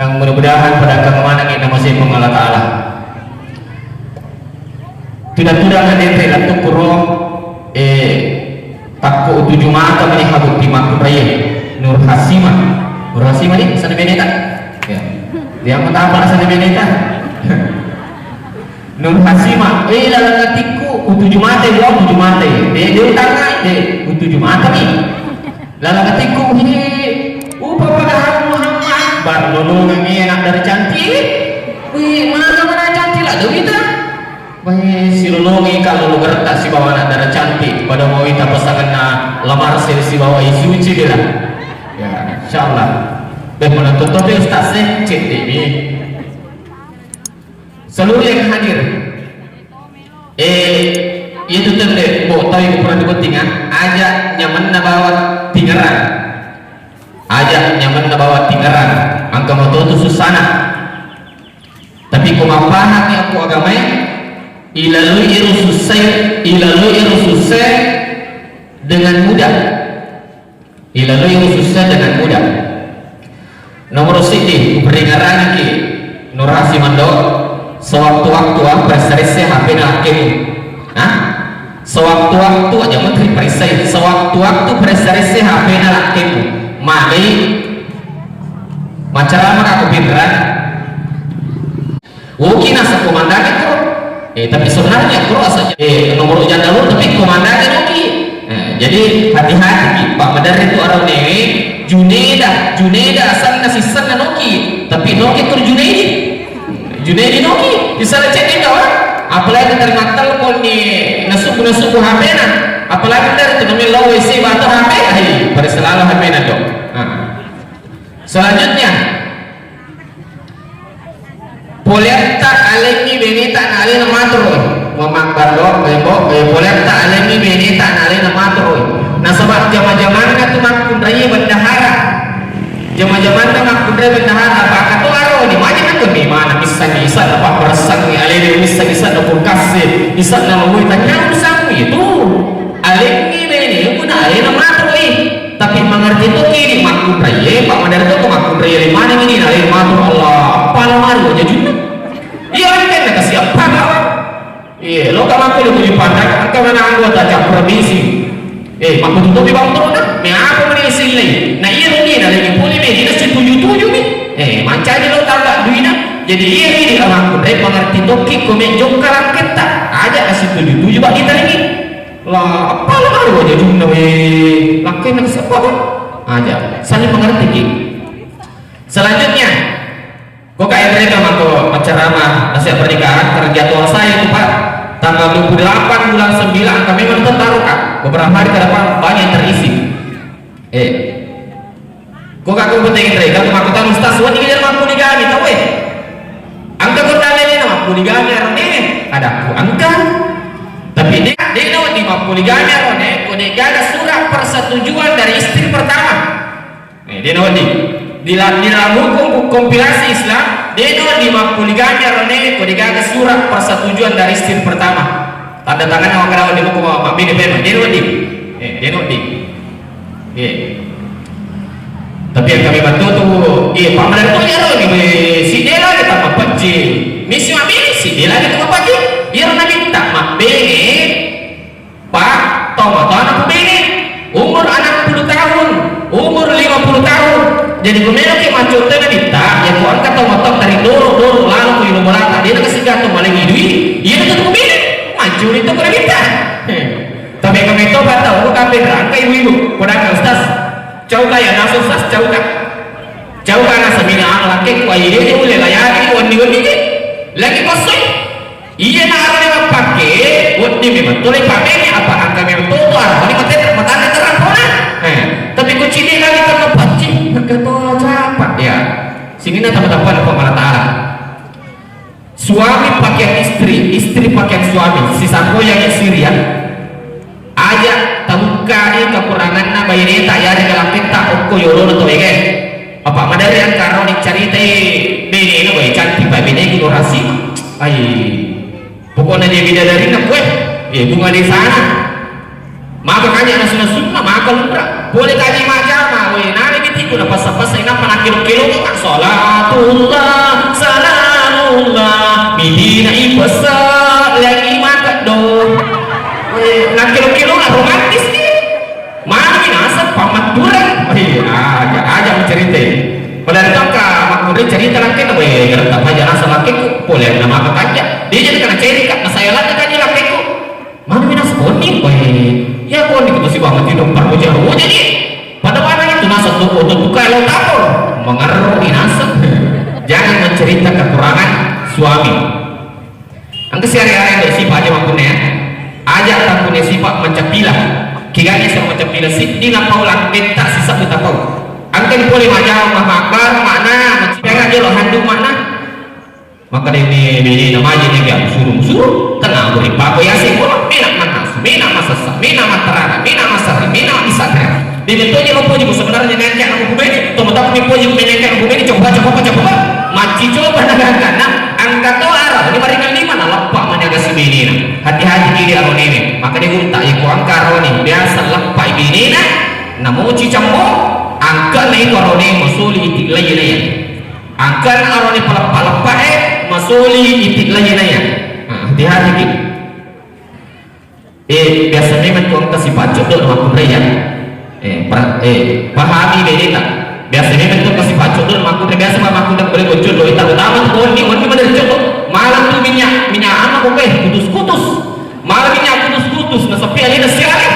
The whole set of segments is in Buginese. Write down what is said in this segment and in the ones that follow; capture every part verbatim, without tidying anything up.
Mudah-mudahan pada engka manengngi namasei Puang Allah Ta'ala. Tudang-tudang hadere lettu kuro, eh, takko utuju mata meni habutti makkunraie. Nur Hasima. Nur Hasima ni, sana beneta? Ya. Dia apa tak apa sana beneta? Nur Hasima, eh, laleng atikku, utuju mata, ya, utuju mata. De, de utangngai, de, utuju mata ni. Laleng atikku, he, upa padahal Muhammad, bar lolongengngi anak dara cantik. Wih, mana mana cantik lah, dewita. Wih, silolongi kalau lu gertak sibawa anak dara cantik, pada mau ita pasanganna lamar sel sibawa isuci bilang. Ya, insyaallah. Dan menonton topi ustaz sih, cek ini. Seluruh yang hadir, eh, itu tende, bo, tahu ibu pernah dibuat tinggal, aja nyamanna bawa tingeran, aja nyamanna bawa tingeran, angka moto tu susana. Tapi ko mapahami aku agamae, ilalui iru susai, ilalui iru susai dengan mudah. Ilalui usussa dengan mudah. Nomor siddi, uperingarangiki Nurasi mando, sewaktu-waktu ah, pressa-ressa H P-na lakkemu. Nah, sewaktu-waktu aja menteri pressai, sewaktu-waktu pressa-ressa H P-na lakkemu. Magai maceramah aku pinrang. Oki naseng komandanna kuro. Eh, tapi sebenarnya kuro asal, eh, nomor janda lo, tapi komandanna oki. Eh, jadi hati-hati ki, Pak Madarri tu arau newe, Juneda, Juneda asalna sissenna noki, tapi noki tur Junaidi. Junaidi noki, misalnya cek dia kawan, apalagi terima telepon di nasuku-nasuku H P-na, apalagi dari tu namanya lo W C batu H P, hai, pada selalu H P-na dong. Nah. Selanjutnya, Poletta alengngi beneta nalena matoro. Muhammad Bardo, Bembo, eh, poletta alengngi beneta nalena matoro. Nasaba jama-jamanna tu makkunrai bendahara. Jama-jamanna makkunrai bendahara, baka to aro ni, maja nako ni mana missangi isanna pabbaressangi alena, missangi isanna kulkassi, isanna mawui tanyang sangi itu. Alengngi bene, guna alena matoro. Tapi mangerti to kini makkunraie, Pak Madar to makkunraie maneng ini nalai matu Allah. Pala maru aja junna. Iya, kan na kasi apa kawan? Iya, lo ka makku lo tuju pandang, angka mana anggota cap provinsi. Eh, makku tutupi bang turun, me apa meni silai? Nah, iya rugi, nah, lagi puli me, dinas tuju-tuju mi. Eh, mancaji lo tambah duina. Jadi iya ini, amakku, rek mangerti tokki, kome jokka langketta. Aja kasi tuju-tuju, bak kita ini. Lah, apa lo baru aja junna we? Lakkainna siapa, Bang? Aja, saling mengerti ki. Selanjutnya, kok kayak mereka mako penceramah nasihat pernikahan, karena jadwal saya itu, Pak, tanggal dua puluh delapan bulan sembilan, kami memang taruh, Kak. Beberapa hari ke depan banyak yang terisi. Eh. Ko ka ko beteng rega ko makkutana ustaz, wani ga makkuligami tau e. Engka ko dalilena makkuligami arone? Adakku engka. Tapi de, de na wedding makkuligami arone ko de gaga surat persetujuan dari istri pertama. Eh, de na wedding. Di la-, di dalam hukum kompilasi Islam, de na wedding makkuligami arone ko de gaga surat persetujuan dari istri pertama. Tanda tangan awak kena wedding, ko mabbene pema, de na wedding. Eh, de na wedding. Iya. Tapi yang kami bantu tu, iya, Pak Madar tu iyaro ni, sidde lagi tambah pacci. Misi mabili, sidde lagi tambah pacci. Iyaro Nabitta mabbene, Pak, tau matoa napubene. Umur enam puluh tahun, umur lima puluh tahun. Jadi, ku melo ki maccotte Nabitta, ya ku engka tau matoa dari doro-doro lalu ku ilo bolata. Dia nak kasih gato maling idui, iya nak tutup bini. Mancuri tu ku Nabitta. Tapi kami tobat tau, ku kafe rangka ibu-ibu. Kodaka, Ustaz. Cauka ya, nasu, Ustaz, cauka. Cauka na semina anu laki ku aye de ulle layani wenni-wenni de. Lagi kosong. Iya na arone mappake, wedding memang tole pamene apa angka memang toto arone mate matanna terang pona. Eh, tapi ku cini lagi tama pacci, maka to capa ya. Sininna tama-tama na Allah Ta'ala. Suami pakaian istri, istri pakaian suami, sisampoyangi sirian. Aja tabukkai kekuranganna baineta yarega lampetta okko yolona tawega. Apa maderri engka ro dicaritai benena, weh, cantik pak beneku, Nurasi. Ai, pokokna dia bidadarina, weh, eh, bunga di sana. Maka kanya nasunna-sunna, maka lumra. Boleh kaji majama, weh, nani biti Napassa-passa inappa nakkelo-kelo ka, "Salatullah, salamullah, midina ipessa lagi makeddo." Eh, nakkelo-kelo romantis ni. Manami naseng pammattureng. Wih, aja, aja mencerita. Pada itu angka makkunrai cerita lakkena, "Weh, geretta paja naseng lakkekku, pole na maka kanja." Dia jadi kena cerita, nasaya lagi kanja lakkekku. Magi naseng koni, weh, iya koni ko sibawa mati dompar boja-boja ni. Pada mana itu naseng tu, untuk buka lo tapor. Mengerti naseng. Jangan mencerita kekurangan suami. Engka siare-are do sipa aja makkunne ya. Aja takkunne sipa macapila. Kigani sama macapila si, dina pau lampetta sisa kita pau. Engka ni pole majau mah makbar makna, macipera jelo handu makna. Maka dene bene na maje ne ga musuru-musuru, tenna buri pako yase ko, mena mannasu, mena masessa, mena mattarara, mena masarri, mena isatra. Dene toje mapoji ko sebenarnya nengke na mubene, to mataku mi poji mene nengke na mubene, coba, coba, coba, coba. Macci coba na gangkanna, angka to ara, ni maringan lima na lappa mani aga sibenena. Hati-hati kiri aro nene, maka de gunta iko angka aro ne, biasa lappa ibenena, na moci cammo, angka na iko aro ne, masuli iti laye-laye. Angkanna arone paleppa-leppa e masoli iti lainaya. Nah, hati-hati ki. Eh, biasa memang tu engka sifat jodoh makkunrai ya. Eh, pra- eh, pahami bedeta. Biasa memang tu engka sifat jodoh makkunrai, biasa pa makkunrai boleh jodoh. Ita utama tu wenni, wenni mana jodoh. Malam tu minyak, minyak ama kok eh, kutus-kutus. Malami nyakutus-kutus, nasappi alena siare.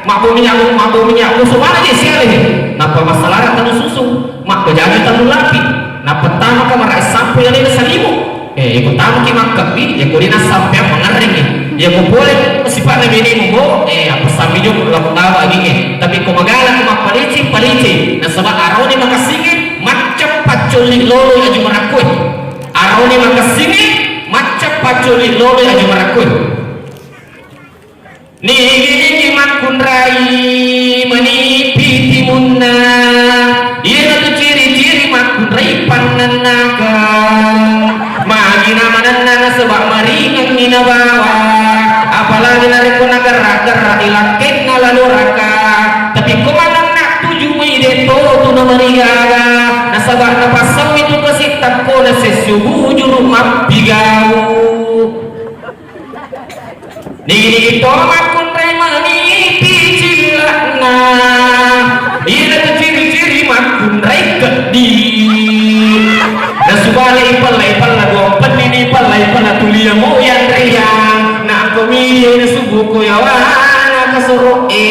Mabbo minyak, mabbo minyak gosok mana je siare. Nappa masalara tanu susu, mabbo jaji tanu lapi. Nappa tama kamara sampo alena salimu. Eh, iko tama ki makkabbi, iko dina sampeang mangarringi. Iko pole sipatna bene mubo, eh, apa sambi jo laku tawa aginge. Tapi ko magala ko mappalicing, palicing. Nasaba arone makassingi, macca paccolli lolo aju marakkue. Arone makassingi, macca paccolli lolo aju marakkue. Nigi-nigi makkunrai manipi timunna, iyanatu ciri-ciri makkunrai pannennakeng. Magina manenna nasaba maringengngi nabawa, apalagi narekko nagerra-gerra ilakkenna laloraka. Tapi ko manenna tuju mai deto tu namarigaga, nasaba napassammi tu kasi takko nasessu bujuru mappigau. Nigi-nigi to makkunrai manipi cilla'na, iyanatu ciri-ciri makkunrai keddi. Nasubalai pella-pella dua penni ni pella-pella tulia mo yanreang, na angko midi nasubu ko yawana kasoro'e.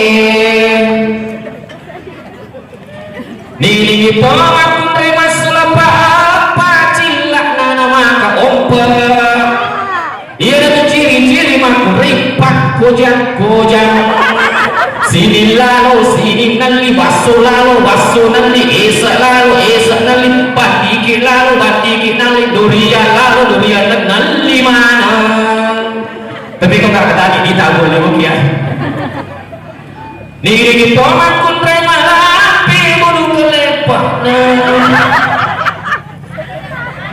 Nilingi to makkunrai massulapa pacilla'na namaka ompe. Iyanatu ciri-ciri makkunrai pakkojang-kojang. Sining lalo, sining nalli, basso lalo, basso nalli, ese lalo, ese nalli, batiki lalo, batiki nalli, durian lalo, durian nalli maneng. Tapi ko kata tadi kita boleh ya. Nigi-nigi to makkunrai malampe mulu keleppa'na.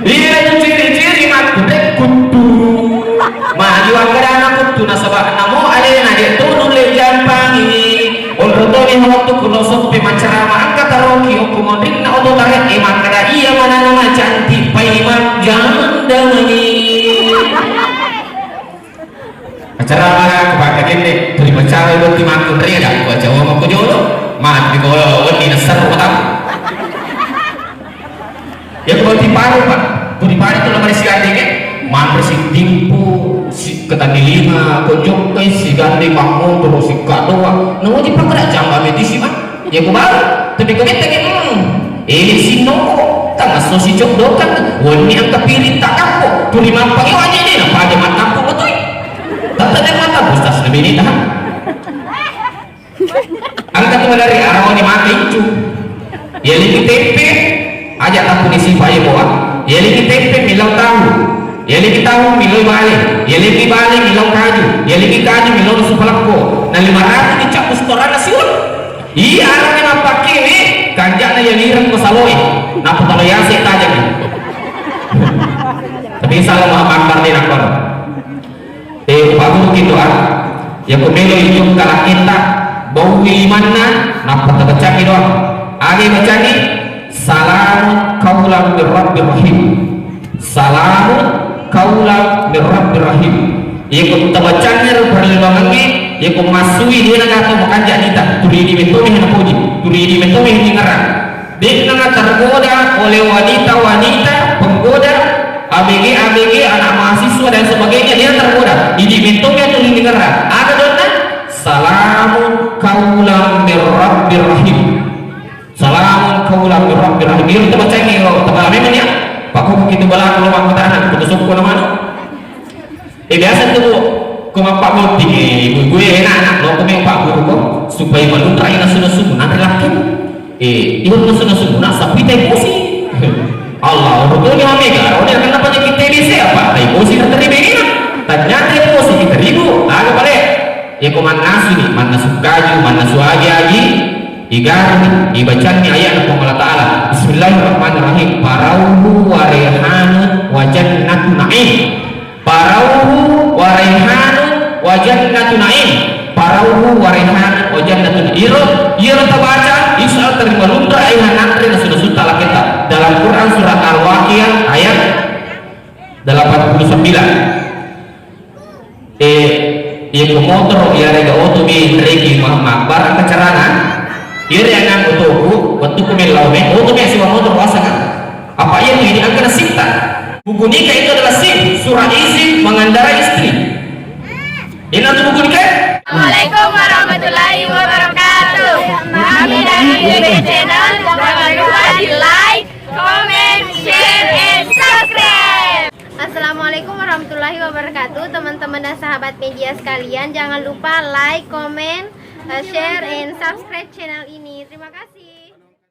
Iyatu ciri-ciri makkunrai kuttu. Magi wakkedana kuttu nasaba namo alena de to nulle jampangi. Onro toni wettu kuno soppe macerama angka taroki okko monrinna oto tare'e makkeda iya manana macantik paimeng janda mani. Acara mana kepada gende, tuli macawa ibu ti makkunrai ada, ku acara mau ku jolo, mati ko wenni nasar matamu. Ya ko ti paru pak, tu di paru tu lemari si gandeng ya, manre si timpu, si ketanni lima, ko jokkai si gandeng makmontoro si kadoa, namo di pakada jamba meti si mak. Iya ku baru, tapi ko betta ke, hmm, ele sinnoko, tangasso si cokdokan, wenni engka piring tak kappo, tuli mappang iyo aja deh, napa aja mattampung betui. Tata deh mattampung, stas lebih ini tahan. Angka tu dari arah ni mati incu. Iya lagi tempe, aja tampung isi paye boa. Iya lagi tempe, milau tahu. Iya lagi tahu, milau bale. Iya lagi bale, milau kaju. Iya lagi kaju, milau nasu palakko. Nah, lima ratus dicap setoran nasi uduk. Iya, anaknya mappakkewe, kanja'na yalireng ko saloe. Nappa talo yase tajami. Tapi insya Allah maha bakar deh nakon. Eh, Pak Guru gitu ah. Ya ko melo ijung kalakinta, baui limanna, nappa tabacangi doang. Age bacangi, Salamun qaulan mir rabbir rahim. Salamun qaulan mir rabbir rahim. Iyako tabacanna ro parelluangengnge, iyako massui de' nagato makanja' nita, tuli idi metto mi napoji, tuli idi metto mi ningerang. De' na tergoda oleh wanita-wanita penggoda, A B G, A B G, anak mahasiswa dan sebagainya, de' na tergoda. Idi metto mi tuli ningerang. Aga donna? Salamun qaulan mir rabbir rahim. Salamun qaulan mir rabbir rahim. Iyaro tabacangngi ro, tabala memang ya. Pakko kitu bala lo makkutana, kutu sukku namanya. Eh, biasa tu, Bu, ko mappabotting, eh, ibu gue enak, enak, lo ko memang Pak Guru ko, supaya malunra ina sudah subuh, nanti laki. Eh, ibu sudah subuh, nak sapi tai bosi. Allah, orang tu ni mega, orang ni kenapa jadi T B C apa? Tai bosi terima ini. Ternyata bosi kita ribu, ada balik. Iyako mannasuni, mannasu kaju, mannasu agi-agi, igaruni, ibacanni aya'na Puang Allah Ta'ala. Bismillahirrahmanirrahim. Farauhu wa raihanun wa jannatu na'im. Farauhu wa raihanun wa jannatu na'im. Farauhu wa raihanun wa jannatu na'im. Iro, iro tabaca, insya Allah terima lunra aihan nanre nasu-nasu talaketa. Dalam Quran surat Al-Waqiah ayat delapan puluh sembilan. Eh, iyako motoro iyarega oto mi regi ma-, mabbarang kacarana. Iyare anang otoku, wettukku mellao me, oto me siwa motoro wasaka. Apa iya tu ini angkana sitta. Buku nikah itu adalah sih surah izin mengendarai istri. Ini tu buku nikah? Assalamualaikum warahmatullahi wabarakatuh. Kami dari YouTube channel, jangan lupa di like, comment, share, and subscribe. Assalamualaikum warahmatullahi wabarakatuh, teman-teman dan sahabat media sekalian. Jangan lupa like, comment, eh, share, and subscribe channel ini.